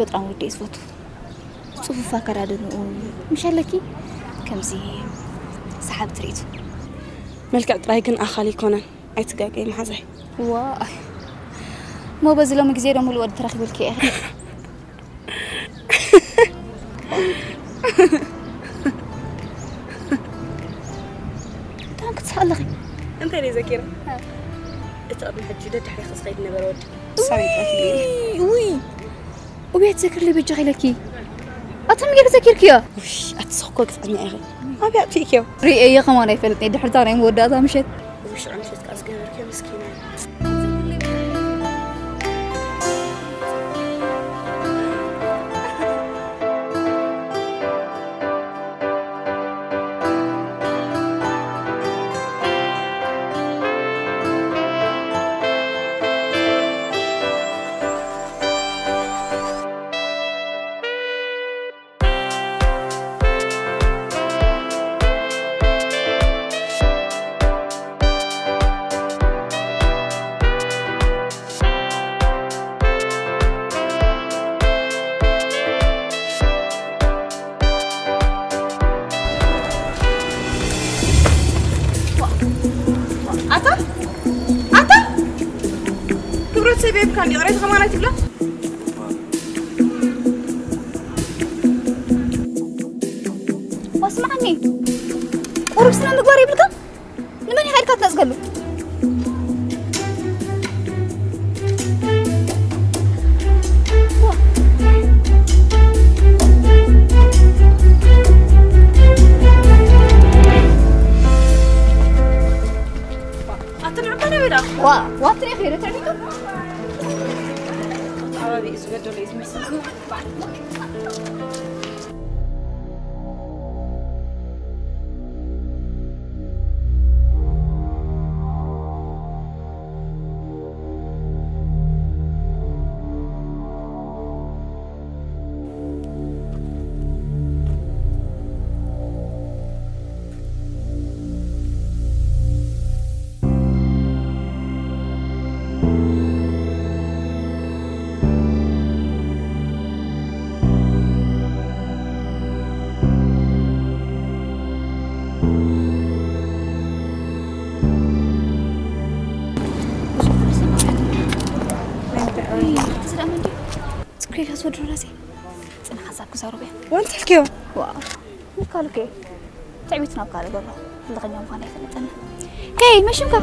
ጥራን ወዲ እየ ዝፈቱ። ጽፉፍ ኣከዳድንኡ ምሽ ኣለኪ፣ ከምዚ ሰሓብ ትርኢቱ። መልክዕ ጥራይ ግን ኣኻል ኣይኮነን፣ ኣይትጋገይ መሓዛይ። ዋ፣ እሞ በዚ ሎሚ ግዜ ዶ ሙሉእ ወዲ ተረኺበልኪ እየ? እንታይ ክትስሓ ኣለኺ? እንታይ ደይ ዘኪረ? እቲ ቅድሚ ሕጂ ደድሕሪኺ ዝኸይድ ነበረ ወዲ። ሳቢት ኣትልኒ። ውይ፣ ውይ፣ ትዘክርለይ በጃኺ ኢለኪ። ኣታ ምጌር ዘኪርክዮ? ውይ፣ ኣቲ ስኽ እኮ ግፍዐኛ ኢኺ። ኣበይ ኣጥፊእክዮ? ርእየዮ ከማን ኣይፈልጥን እየ፣ ድሕርታ ናይ መወዳእታ ምሸት። ውይ፣ ሽዑ ምሸት ከኣ ዝገበርክዮ ምስኪና። ኣታ ኣታ ክብረት ሰብ የብካን፣ ይቕሬታ ከማን ኣይትብላ። ዋስማዓኒ፣ ቁሩብ ስነ ምግባር የብልካ? ንመን ኢኻ ኢልካ ትነጽገሉ? ኣትንዕቀ ነበዳ። ዋ፣ ዋትሬ ኸይረ ተዕሊቱ። ኣባቢ ዝበደሎ እዩ ዝመስል። ስክሪን ክትወድሮ ራሴ ጽናሕ ሓሳብ ክዛረብ እየ። ወንተልክዮ? ዋ፣ ምካልከ ትዕቢት ናብ ካልእ ገሎ። ልኸኛ ምዃን ኣይፈልጠና። ሄይ፣ መሽምካ?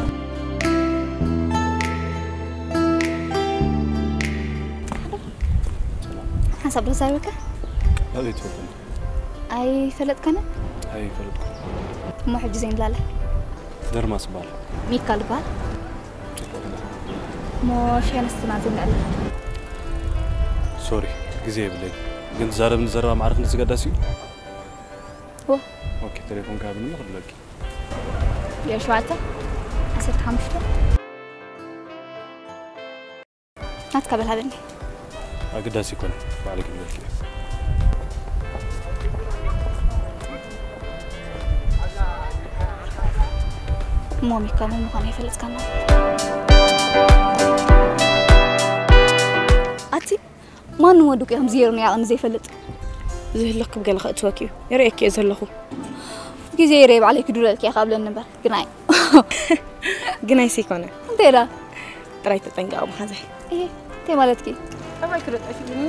ሓንሳብ ዶ ዛረበካ? ኣበይ ትፈልጥኒ? ኣይፈለጥካነ? ኣይፈልጥኩ። እሞ ሕጂ ዘይንላለ? ደርማስ ይበሃል። ሚካል ይበሃል። ጽቡቕ ኢኻ። እሞ ሸነስትና ዘይንዕለ? ሶሪ፣ ግዜ የብለይ። ግን ትዛረብኒ ዘረባ ማዕረ ክንዲ ዝገዳስ እዩ? ዋ። ኦኬ፣ ቴሌፎን ካብ ንሞ ክድለኪ። ዜሮ ሸውዓተ፣ ዓሰርተ ሓሙሽተ። ናትካ በል ሃበኒ። ኣገዳሲ ይኮነ፣ ባዕለይ ክድለኪ። እሞ ሚካ መን ምዃኑ ኣይፈለጥካና። ኣቲ ማንም ወዲ እኮ ከምዚ ገይሩ ናይ ዓቕሚ ዘይፈልጥ። ዝህልኽ ክብ ገለ ከእትወኪ እዩ። የርእየኪ እየ ዘለኹ። ግዜ የርእየ ባዕለይ ክድውለልኪ እየ ካብለኒ እምበር። ግናይ። ግናይ ዘይኮነ። እንታይ ዳ? ጥራይ ተጠንቀቕ መሓዛይ። እሄ፣ እንታይ ማለትኪ? ጠባይ ክዶ ጠፊእኒ።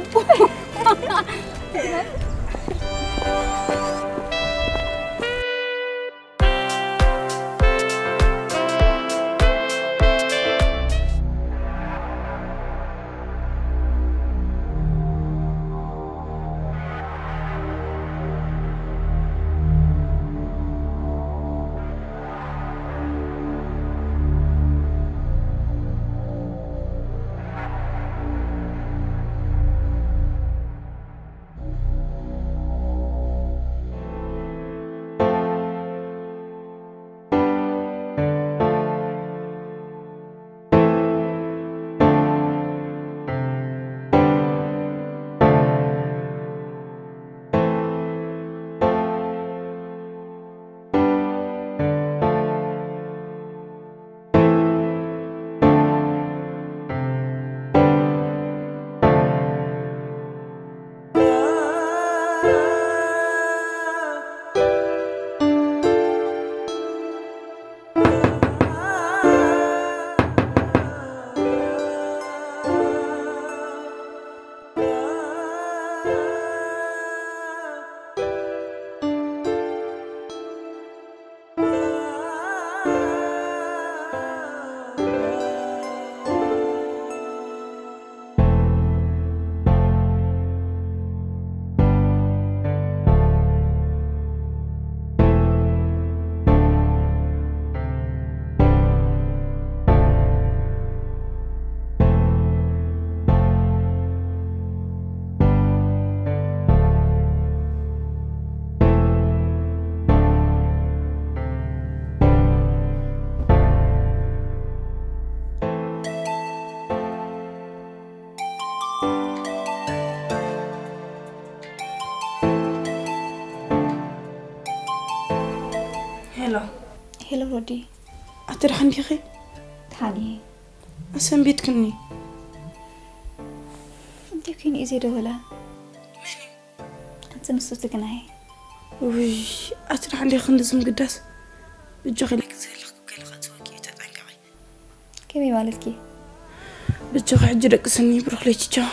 ሄሎ። ሄሎ ሮዲ። ኣቲ ደሓን ዲኺ? ደሓን እየ። ኣሰንቢትክኒ። እንታይ ኮይኑ እዩ ዘይደወለ? ኣቲ ንሱ ትግናይ። ውይ፣ ኣቲ ደሓን ዲኺ ክንዲ ዝምግዳስ? ብጆኺ ኢለ ግዜ ኣለኹ፣ ገለ ከጽወኪ እዩ፣ ተጠንቀቒ። ከመይ ማለትኪ? ብጆኺ ሕጂ ደቅስኒ፣ ብሩኽ ለይቲ፣ ቻው።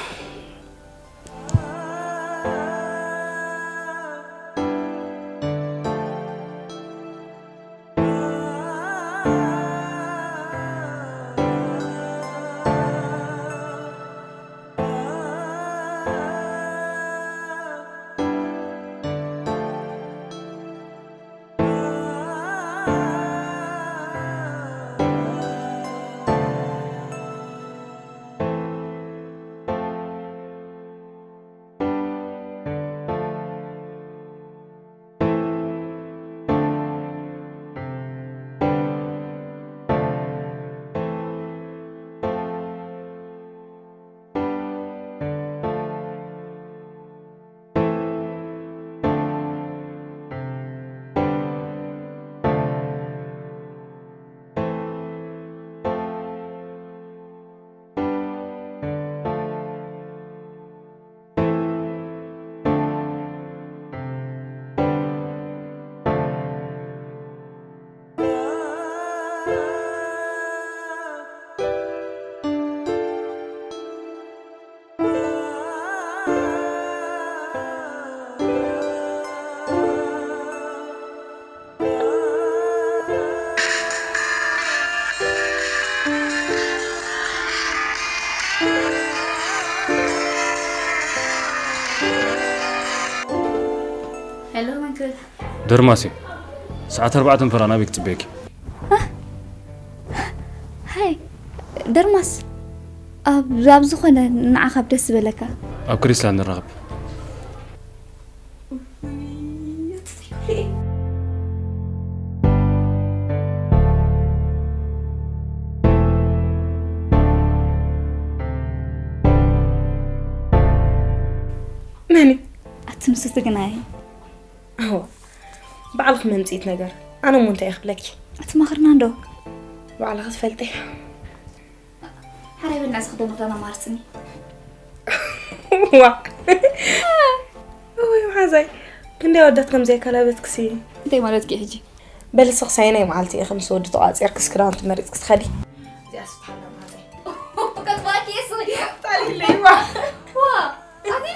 ሄሎ መንክር። ደርማስ እዩ። ሰዓት ኣርባዕተ ንፈራ ናበይ ክጽበየኪ? ሃይ ደርማስ፣ ኣብ ኣብ ዝኾነ ንዓኻ ኣብ ደስ ዝበለካ። ኣብ ክሪስላንድ ንራኸብ። መን እዩ? ኣቲ ንሱ ትግናይ። ኣዎ፣ ባዕልኺ መምጽኢት ነገር። ኣነ እሞ እንታይ እየ ክብለኪ? ኣቲ ማኽርና እንዶ? ባዕልኺ ትፈልጢ። ሓራይ በልና እዚ ክደን ክዳን ኣማርጽኒ። ዋ። እወይ መሓዛይ፣ ክንደይ ኣወዳት ከም ዘየካላበትክሲ። እንታይ ማለትኪ ሕጂ? በሊ ስኽሳይ ናይ መዓልቲ ኢኺ ምስ ወዲ ተቋጺርክስ ክዳውንቲ መሪጽኪ ትኸዲ? እዚኣ ስፍሓላ መሓዛይ። ከጥፋእኪ እየ ስሪ። ጣሊለይ ዋ። ዋ፣ ኣቲ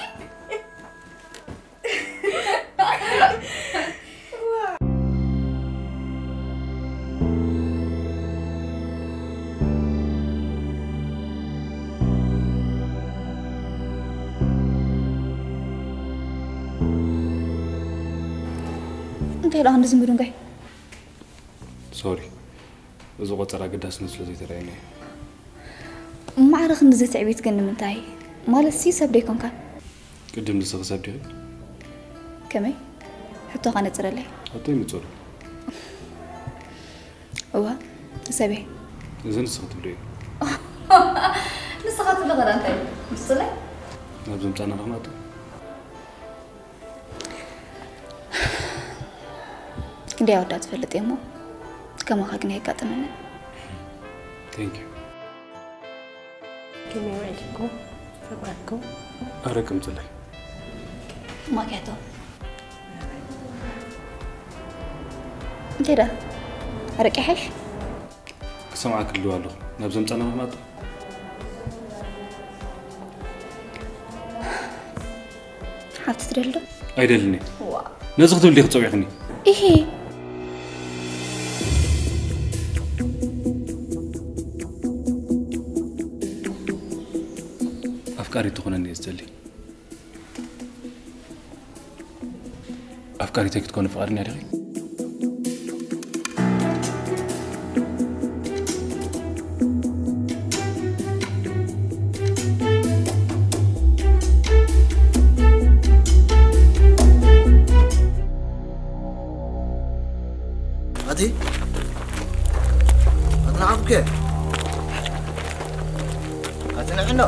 እንታይ ደኣ ክንዲ ዝምድንጋይ? ሶሪ፣ እዚ ቆጸራ ግዳስነት ስለ ዘይተረኣየኒ እዩ። ማዕረ ክንዲ ዘትዕቢት ግን ንምንታይ? ማለት ሲ ሰብ ደይኮንካ? ቅድም ንስኺ ሰብ ዲኺ? ከመይ? ሕቶኻ ነጽረለይ። ሕቶ ይምጽሩ። እዋ፣ ሰበይ። እዚ ንስኺ ትብልዮ እዩ። ንስኻ ትብሎ ኸዳ እንታይ? ምስለ? ናብ ዘምጻና ኸማቱ። ክንደይ ኣወዳት ትፈልጥ እየ እሞ፣ ከማኻ ግን ኣየጋጥመንን። Thank you። ከመይ ውዒልኩም? ሰማዕኩም? ኣረ፣ ቅምጽለይ። ማኪያቶ። እንታይ ደኣ? ኣረቂ ይሓይሽ? ክሰምዓኪ ክልዋ ኣለኹ። ናብ ዘምጻና ምኽማጥ? ሓብቲ ትደሊ ዶ? ኣይደልን እየ። ዋ። ነዚ ክትብል ዲኺ ጸዊዕክኒ? ኢሂ። ኣፍቃሪት ትኾነኒ እየ ዝደሊ። ኣፍቃሪተይ ክትኮኒ ፍቓደኛ ዲኺ? ኣቲ ኣትናዓኩከ ኣትንዕኖ።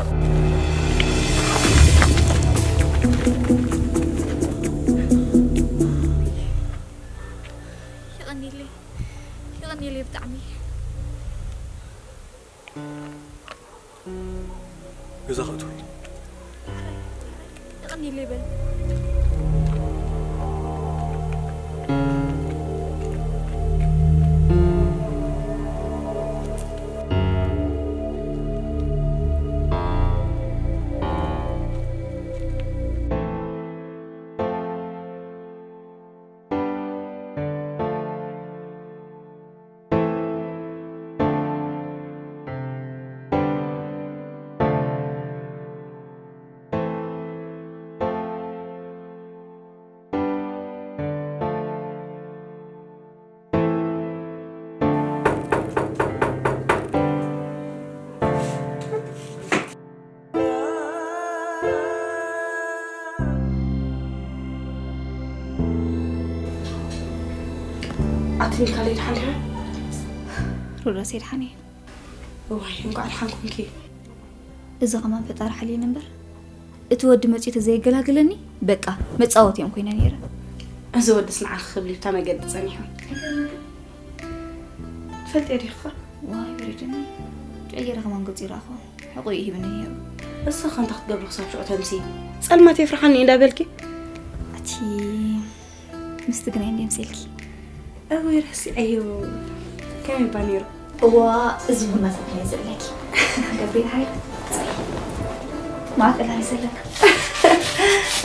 የቐንየለይ፣ የቐንየለይ ብጣዕሚ። ገዛ ክእትው። የቐንየለይ በል። ኣቲ ሚካኤል ደሓን ዲኻ? ሮዳስ ደሓን እየ። እዋይ፣ እንኳዕ ደሓን ኮንኪ። እዚ ከማን ፈጣሪ ሓልየኒ እምበር፣ እቲ ወዲ መጺኡ ተዘየገላግለኒ፣ በቃ፣ መጻወቲ እዮም ኮይነ ነይረ። እዚ ወድስ ንዓኺ ክብል እዩ ብታ መገዲ ጸኒሑ። ትፈልጥዮ ዲኺ? ዋይ፣ ወሪድኒ። ጥዑይ ገይረ ከማን ገጹ ይረኣኹ። ሕቑኡ ይሂብኒ ነይሩ። እሳ ከ እንታይ ክትገብሪ ክሳብ ሽዑ ተምሲ? ጸልማት የፍርሓኒ እንዳበልኪ? ኣቲ ምስቲ ግናይ እንደ ምሰልኪ። እወ፣ ረሲዐዮ። ከመይ እባ ነይሩ? እዋ፣ እዚ ቡና ሰትየ ዘለኪ። ገብርኤል ሃይ። ማዕቀል ሃይ ዘለካ።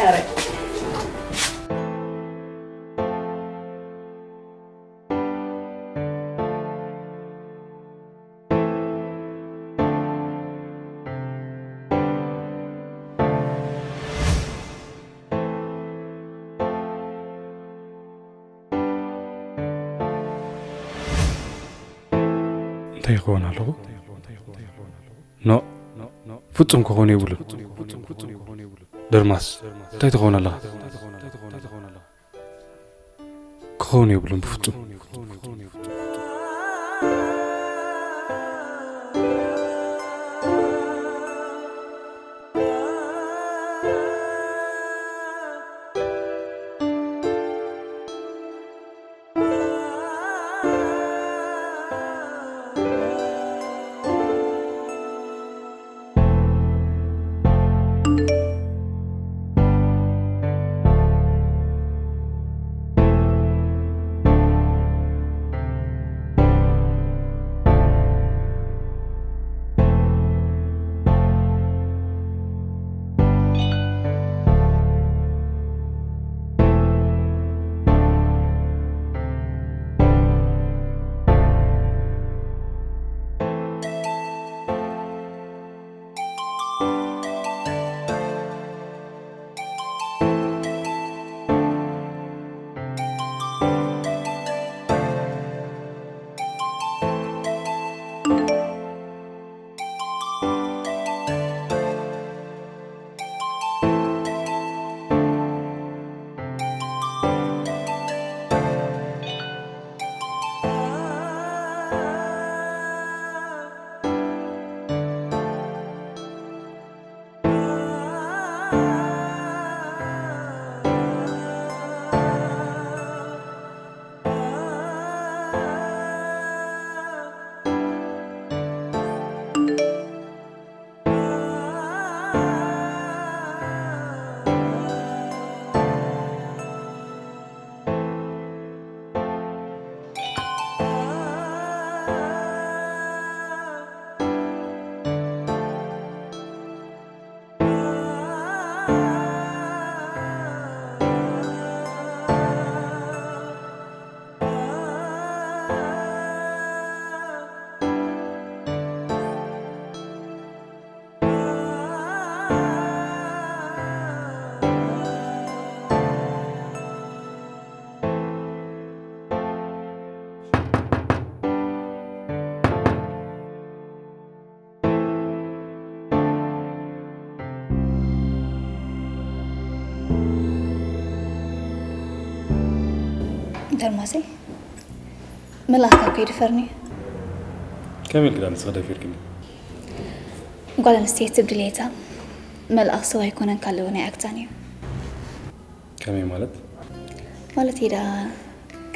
ኣረ። እንታይ ይኸውን ኣለኹ? ኖ፣ ፍጹም ክኸውን የብሉን። ደርማስ፣ እንታይ ትኸውን ኣለኻ? ክኸውን የብሉን ብፍጹም። ደርማሰይ፣ መልኣኽ ካብ ከይድፈርኒ። ከመይ ኢልኪ ደኣ ንስኺ ደፊርክኒ? ጓል ኣንስተይቲ ብድሌታ መልኣኽ ሰብ ኣይኮነን ካልእ እውን ኣይኣክታን እዩ። ከመይ ማለት? ማለት ደኣ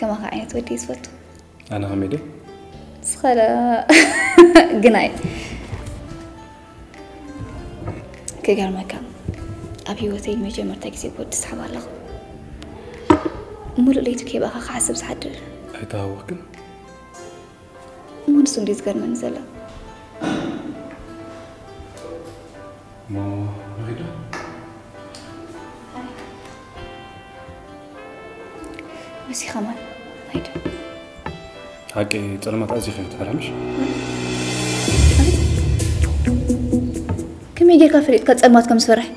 ከማኻ ዓይነት ወዲ እዩ ዝፈቱ። ኣነ ከመይ ድየ? ስኸለ ግናይ ክገርመካ፣ ኣብ ህይወተይ ንመጀመርታ ግዜ ብወዲ ስሓብ ኣለኹ። ሙሉእ ለይቲ ከይበኻ ክሓስብ ዝሓድር። ኣይተሃወኽክን? እሞ ንሱ እንድዩ ዝገርመኒ ዘሎ። እሞ ንኺዶ? መሲ ከማን ኣይደ። ሓቂ ጸልማት ኣዝዩ ከይትፈርሕ ምሽ? ከመይ ጌርካ ፈሊጥካ ጸልማት ከም ዝፈርሕ?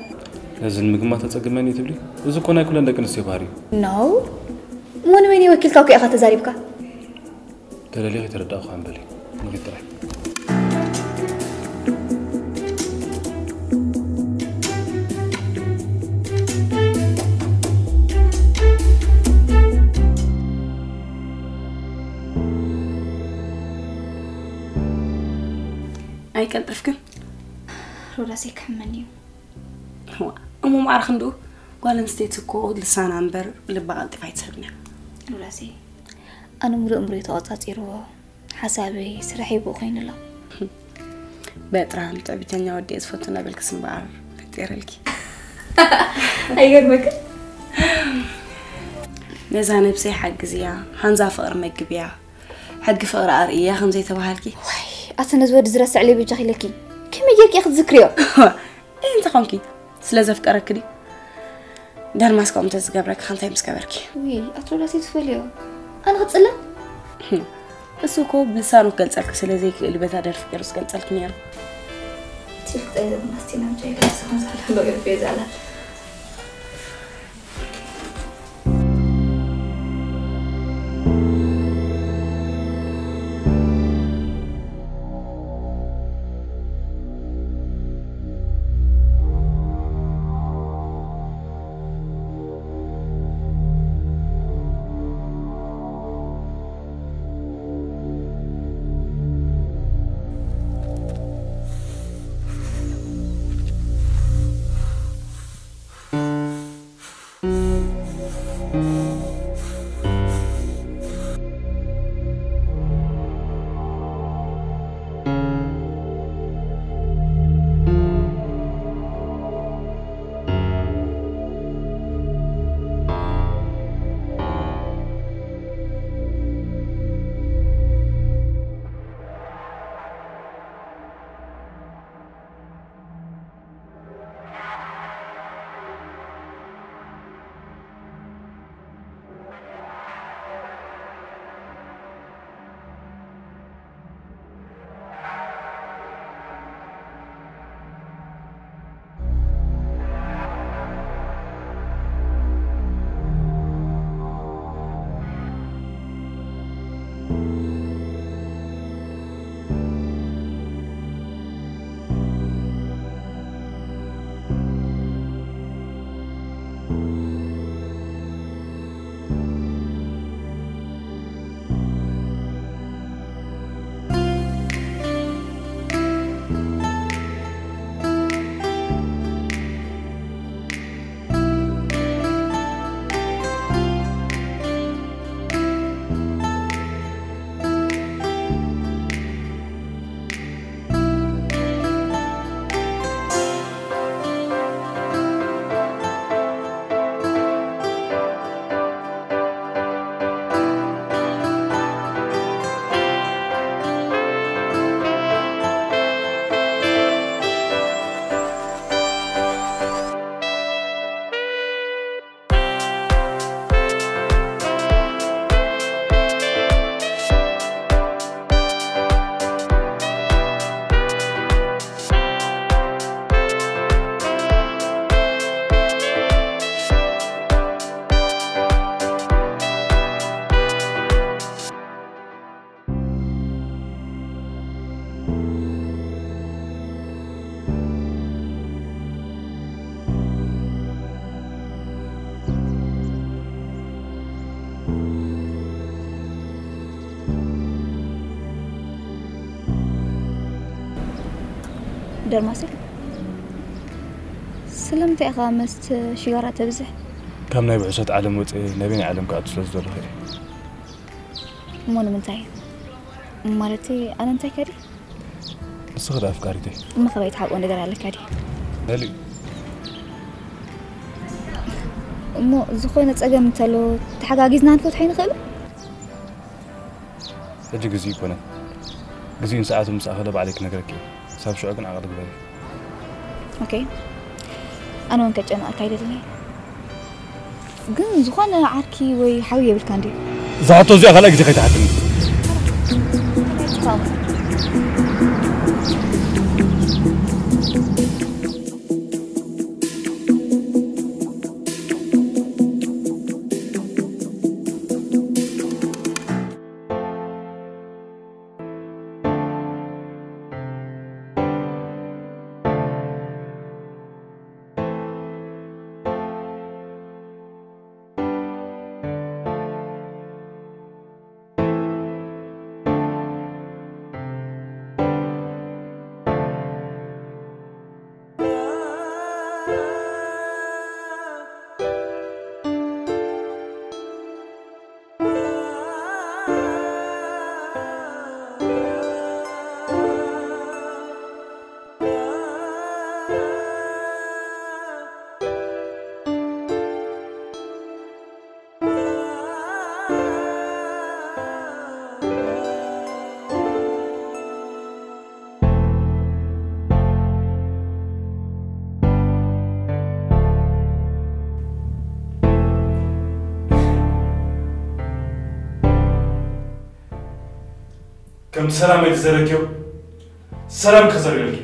ነዚ ንምግማት ኣጸግመኒ ትብሊ? እዚ እኮ ናይ ኩለን ደቂ ኣንስትዮ ባህሪ እዩ። ኖ። እሞ ንመን ወኪልካ እኮ ኢኻ ተዛሪብካ? ተደሊኺ ተረዳእኹ ኣንበሊ። ንኺድ ጥራይ። ኣይቀልጠፍክን? ሮዳስ የክሕመኒ እዩ። እዋ፣ እሞ ማዕረ ክንድኡ ጓል ኣንስተይቲ እኮ ልሳና እምበር ልባ ቀልጢፋ ኣይትስሕብን እያ። ሮዳስ፣ ኣነ ሙሉእ እምሮይ ተቖጻጺርዎ፣ ሓሳበይ፣ ስራሐይ ብኡ ኮይኑ ኣሎ። በጥራን ትዕቢተኛ ወዲ እየ ዝፈቱ እናበልክስ እምበኣር ፈጢረልኪ። ኣይገርመክን? ነዛ ነብሰይ ሓግዝያ፣ ሃንዛ ፍቕሪ መግብያ፣ ሕጊ ፍቕሪ ኣርእያ ከም ዘይተባሃልኪ። ዋይ፣ ኣቲ ነዚ ወዲ ዝረስዕ ለይ በጃኺ ኢለኪ። ከመይ ጌርኪ ኢኺ ትዝክርዮ? እይ እንተ ኾንኪ፣ ስለ ዘፍቀረኪ ድዩ? ደርማስ ከምኡ እንተዝገብረኪ ከ እንታይ ምስ ገበርኪ? ውይ፣ ኣቲ ሮዳስ ትፈልዮ። ኣነ ክጽለ? እሱ እኮ ብልሳኑ ክገልጸልኪ ስለ ዘይክእል በታ ደርፊ ገይሩ ዝገልጸልኪ ነይሩ። ትልቅ ጠይዘት ማስቲና ምጫይ ደስ ከም ዝሓለሎ ገርፌ ዛላ። ደርማሰ፣ ስለምንታይ ኢኻ መስተ ሽጋራ ተብዝሕ? ካብ ናይ ብዕሶት ዓለም ወፂኤ ናበየናይ ዓለም ክኣቱ ስለ ዝደለኹ እየ። እሞ ንምንታይ? ማለተይ ኣነ እንታይ ከዲ? ንስኺ ዶ ኣፍቃሪተይ? እሞ ከመይ ትሓብኦ ነገር ኣለካ ድዩ? መሊኡ። እሞ ዝኾነ ጸገም እንተሎ ተሓጋጊዝና ንፈትሖ ኣይንኽእልን? ሕጂ ግዜኡ ኣይኮነን። ግዜኡን ሰዓቱን ምስ ኣኸለ ባዕለይ ክነግረኪ እየ። ሳብ ሽዑ ግን ዓቕሊ ግበሪ። ኦኬ። ኣነ እውን ከጨንቐካ ኣይደልን እየ። ግን ዝኾነ ዓርኪ ወይ ሓው የብልካን ድዩ? እዛ ሕቶ እዚኣ ካልኣይ ግዜ ከይትሓትኒ። ከም ሰላም ኣይተዘረግዮ፣ ሰላም ክዘርገልኪ።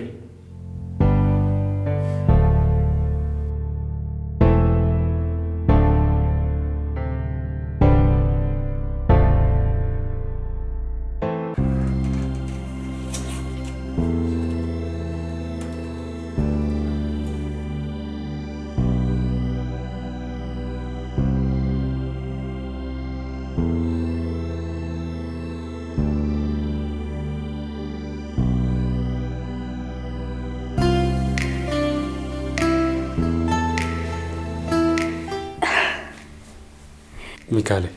ሚካለይ፣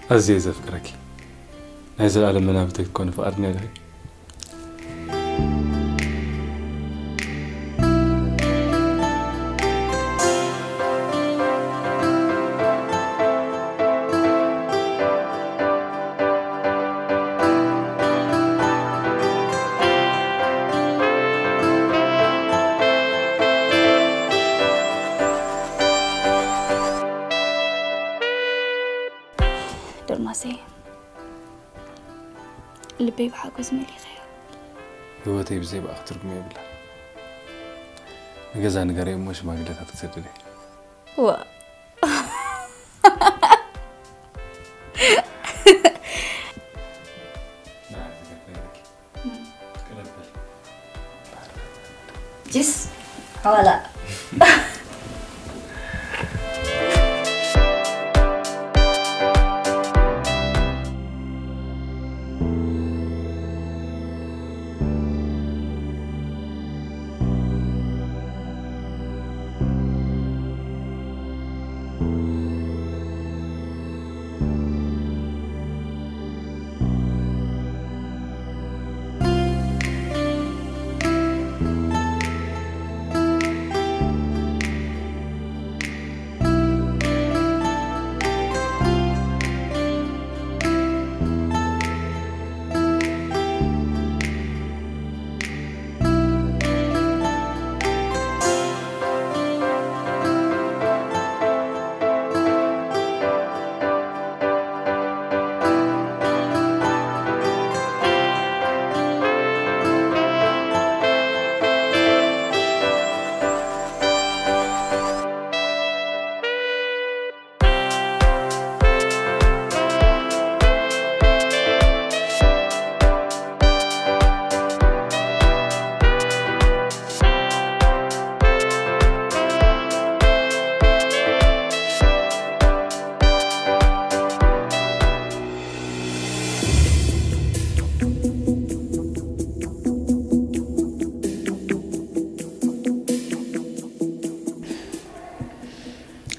ኣዝየ ዘፍቅረኪ፣ ናይ ዘላለም መናብርተይ ክትኮኒ ፍቓድኛ ዲኺ? ዶርማሰይ፣ ልበይ ብሓጎስ መሊኸዮ። ህይወተይ ብዘይ ብኣኺ ትርጉም የብላን። ንገዛ ንገረይ እሞ ሽማግለታት ክሰድለይ። ዋ። ጅስ ሓዋላ።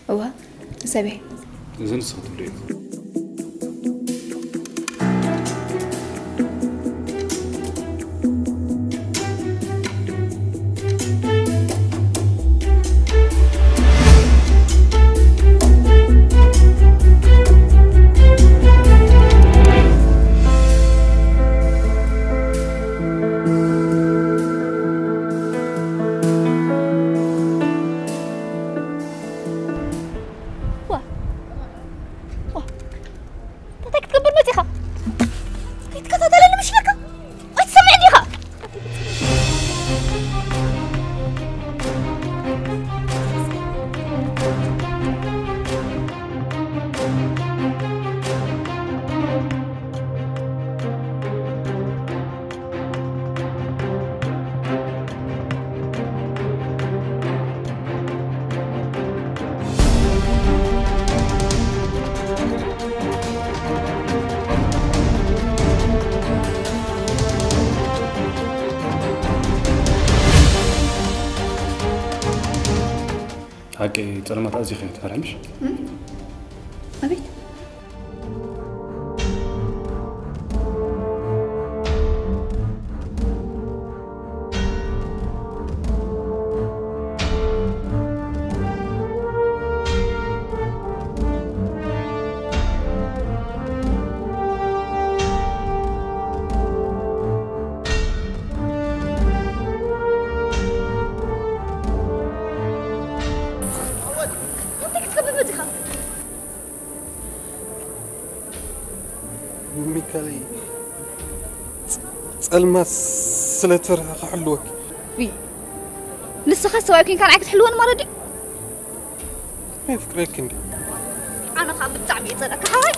እዋ፣ ሰበይ። እዚ ንስኺ ትብልዮ። ደቂ ጸልማት ኣዚኺ ትፈርሒ ምሽ? ኣቤት። እንታይ ክትገብር መጺኻ? ሚካለይ፣ ጸልማት ስለ ትርህ ክሕልወኪ። ንስኻ ሰብኣይ ኮይንካ ንዓይ ክትሕልወኒ ማለት ድዩ? የፍቅረኪ እንዲ። ኣነ ከዓ ብጣዕሚ እየ ጸለካ ሓዋይ።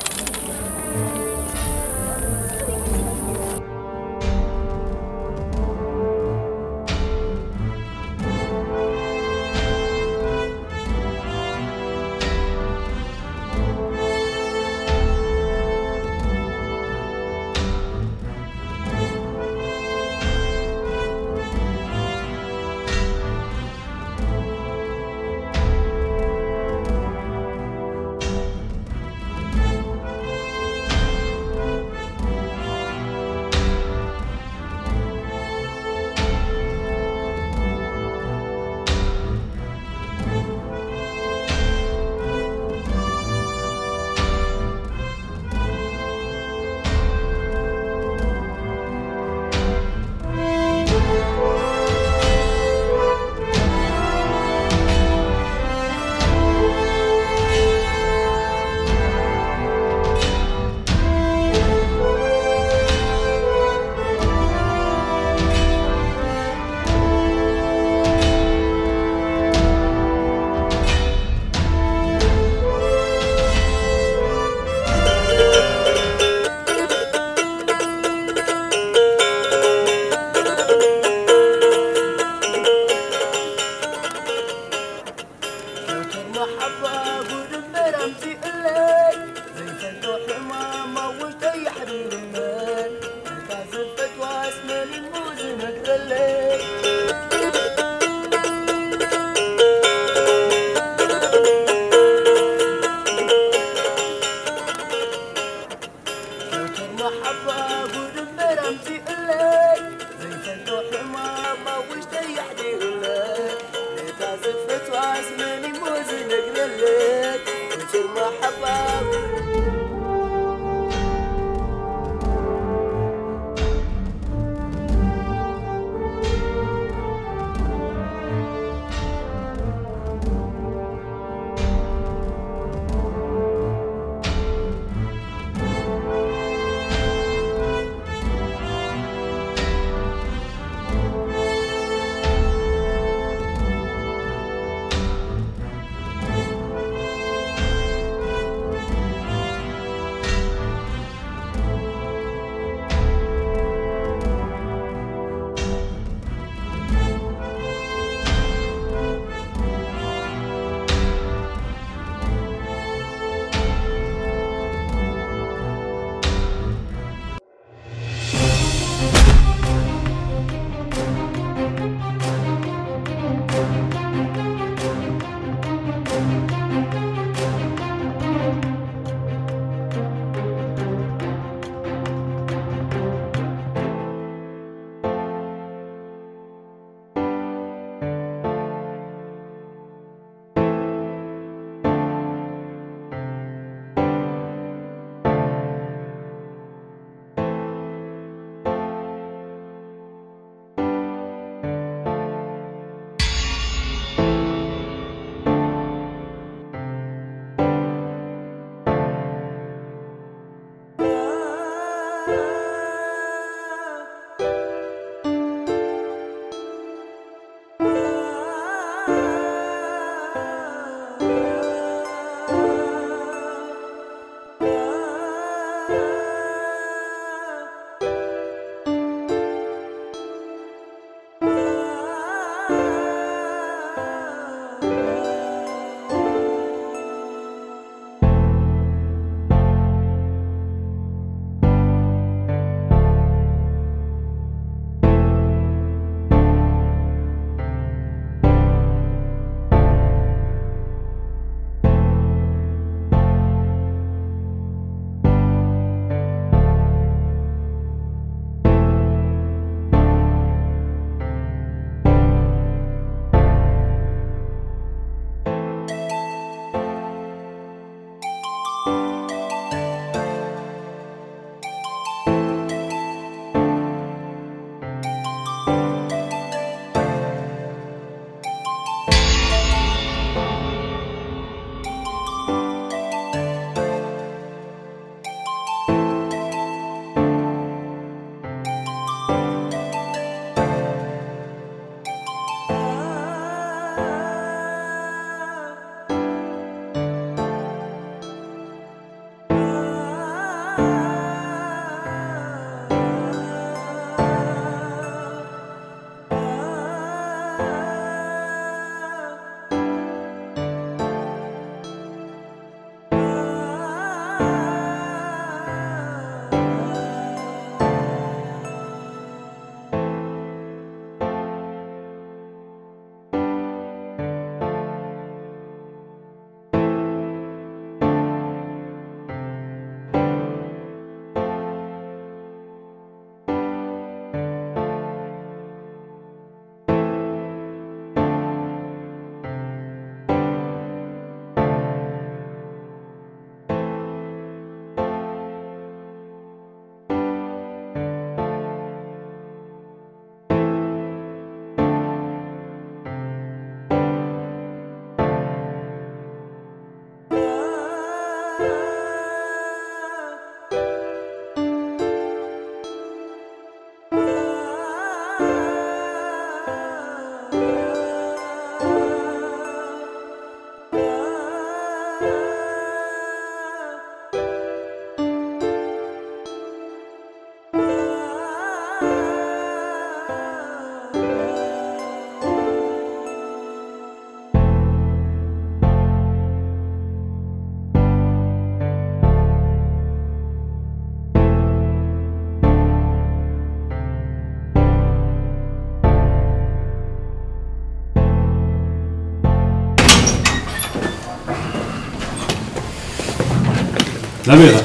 ናበይ ኢኻ?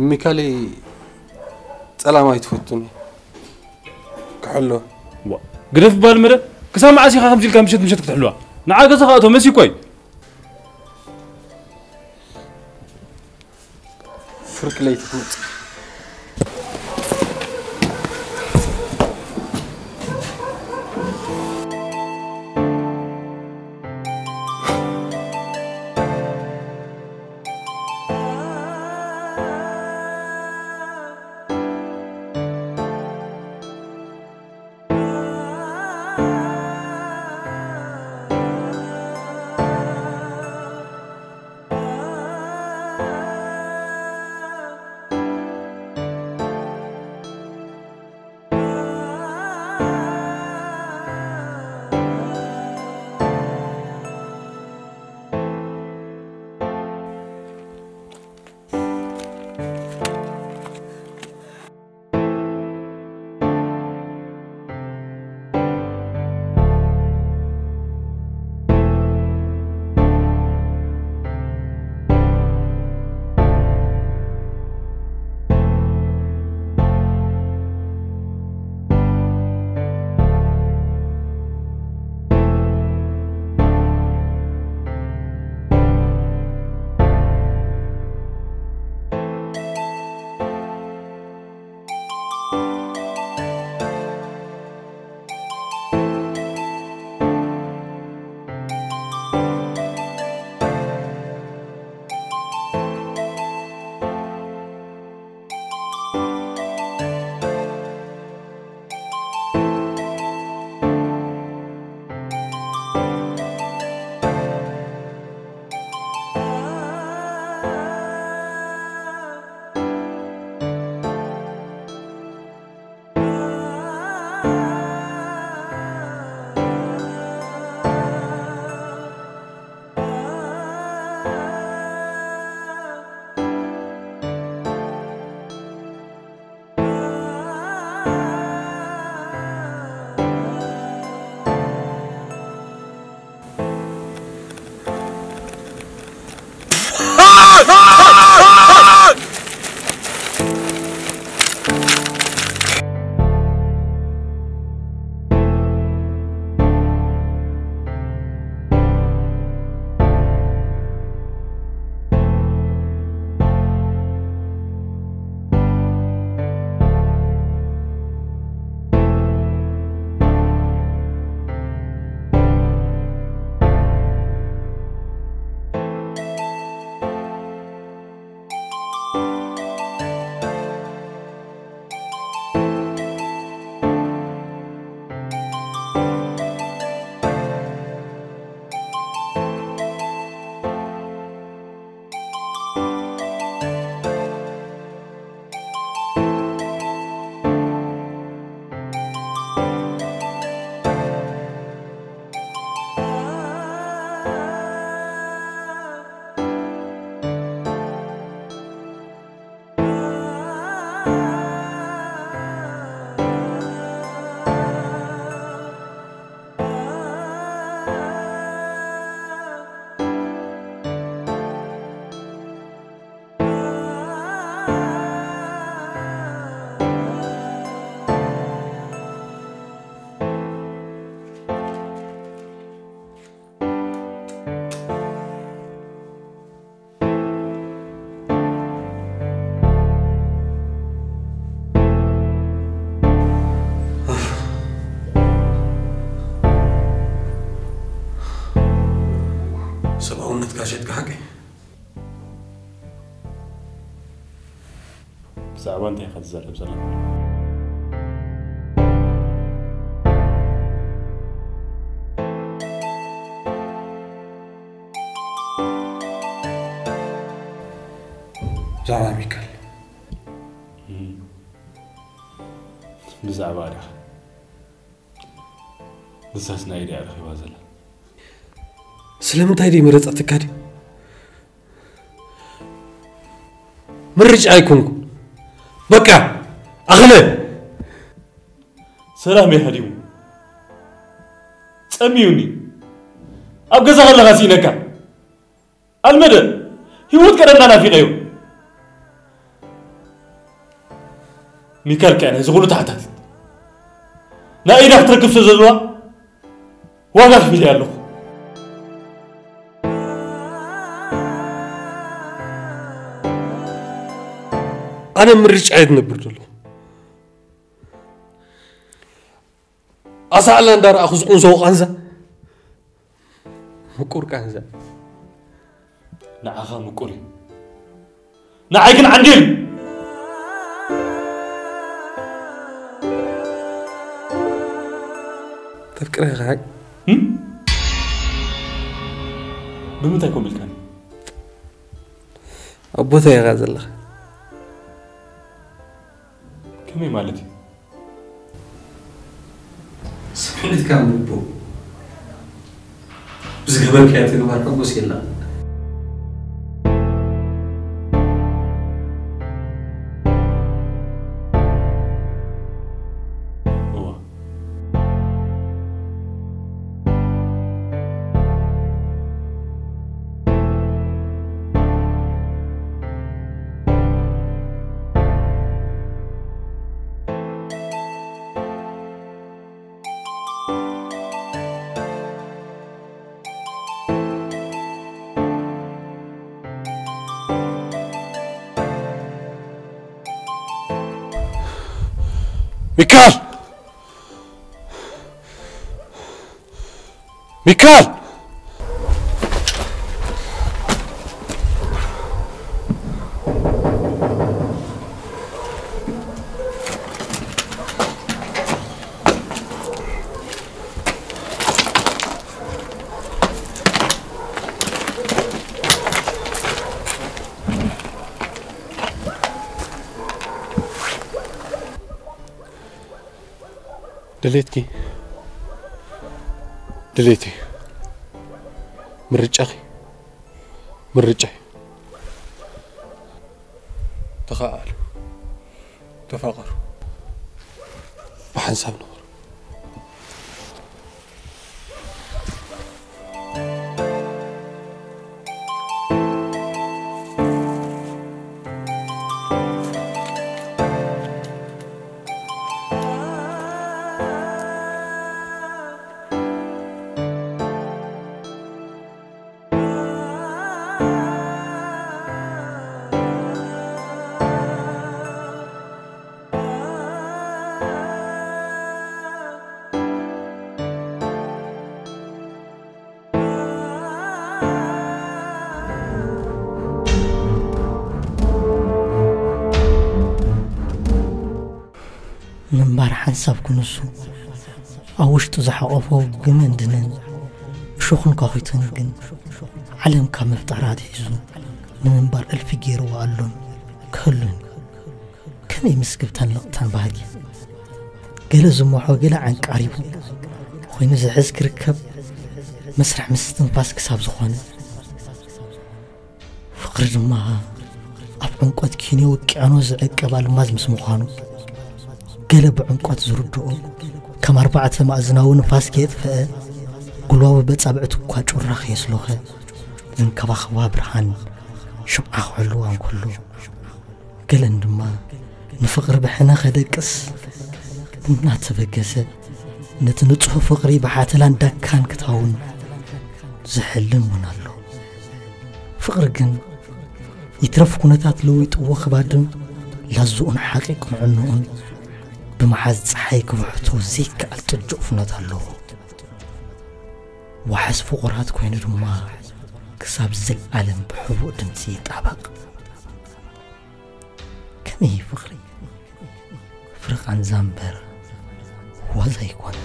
ሚካሊ ጸላም ኣይትፈቱን እዩ። ክሕሎ ዋ፣ ግደፍ ባል መረ። ክሳብ መዓስ ኢኻ ከምዚ ኢልካ ምሸት ምሸት ክትሕልዋ? ንዓ ገዛ ከኣቶ መሲ እኮ እዩ። ፍርቂ ለይቲ ትመጽእ። ሰብኣውነትካ ሸጥካ ሓቀይ። ብዛዕባ እንታይ ኢኻ ትዛረብ ዘለኻ? ብዛዕባ ሚካል። ብዛዕባ ዲኻ? ንሳስ ናይ ኢደያ ረኺባ ዘላ። ስለምንታይ ደይ መረጸትካ ድዩ? ምርጫ ኣይኮንኩ። በቃ ኣኽለ። ሰላም የሃዲሙ ጸሚዩኒ። ኣብ ገዛ ከለኻ ስኢነካ። ኣልመደ፣ ህይወት ቀደምና ናፊቐዮ። ሚካል ከኣ ነዚ ኩሉ ተሓታቲት ናይ ኢዳ ክትረክብ ስለ ዘለዋ ዋጋ ከፊለ ኣለኹ። ኣነ ምርጫ እየ ዝነብር ዘለኹ። ኣሳእላ እንዳረኣኹ ዝቕንሰው ቃንዛ ምቁር ቃንዛ። ንዓኻ ምቁር እዩ፣ ንዓይ ግን ዓንዲል። ተፍቅረ ኢኻ ሓቂ? እም? ብምንታይ ኮን ኢልካኒ? ኣብ ቦታ ኢኻ ዘለኻ። ከመይ ማለት እዩ? ስምዒትካ ምቦ ብዝገበርካዮ ተግባር ሕጉስ የለን። እዋ። ሚካል! ሚካል! ድሌትኪ ድሌቲ፣ ምርጫኺ ምርጫ። ተኸኣሉ፣ ተፋቐሩ፣ ብሓንሳብ ንኹን። ምንባር ሓንሳብ ክንሱ ኣብ ውሽጡ ዝሓቖፎ ግመን ድነን እሾኽን ኳኺትን ግን ዓለም ካብ ምፍጣራ ኣትሒዙ ንምንባር እልፊ ገይርዎ ኣሎን ክህሉን። ከመይ ምስክብታን ለቕታን ባህጊ ገለ ዝመሖ ገለ ዓንቃሪቡ ኮይኑ ዝሕዝ ክርከብ መስርሕ ምስትንፋስ ክሳብ ዝኾነ ፍቕሪ ድማ ኣብ ዕምቆት ኪንዮ ውቅያኖስ ዝዕቀብ ኣልማዝ ምስ ምዃኑ ገለ ብዕምቆት ዝርድኦ ከም ኣርባዕተ ማእዝናዊ ንፋስ ከየጥፈአ ጉልባቡ በጻብዕቱ እኳ ጩራ ከየስሎኸ ዝንከባኸባ ብርሃን ሽምዓ ክሕልዋ እንከሎ ገለን ድማ ንፍቕሪ ብሕነ ከደቅስ እናተበገሰ ነቲ ንጹህ ፍቕሪ ብሓተላን ዳካን ክታውን ዝሕልን እውን ኣሎ። ፍቕሪ ግን ይትረፍ ኩነታት ለዊጥዎ ክባድም ላዝኡን ሓቂቕ ምዕንኡን ብመሓዝ ጸሓይ ክብሕቶ ዘይከኣል ጥጁእ ፍኖት ኣለዎ። ዋሕስ ፍቑራት ኮይኑ ድማ ክሳብ ዘልኣለም ብሕቡእ ድምጺ ይጣበቕ። ከመይ ፍቕሪ ፍርቓን ዛምበር ዋዛ ኣይኮነ።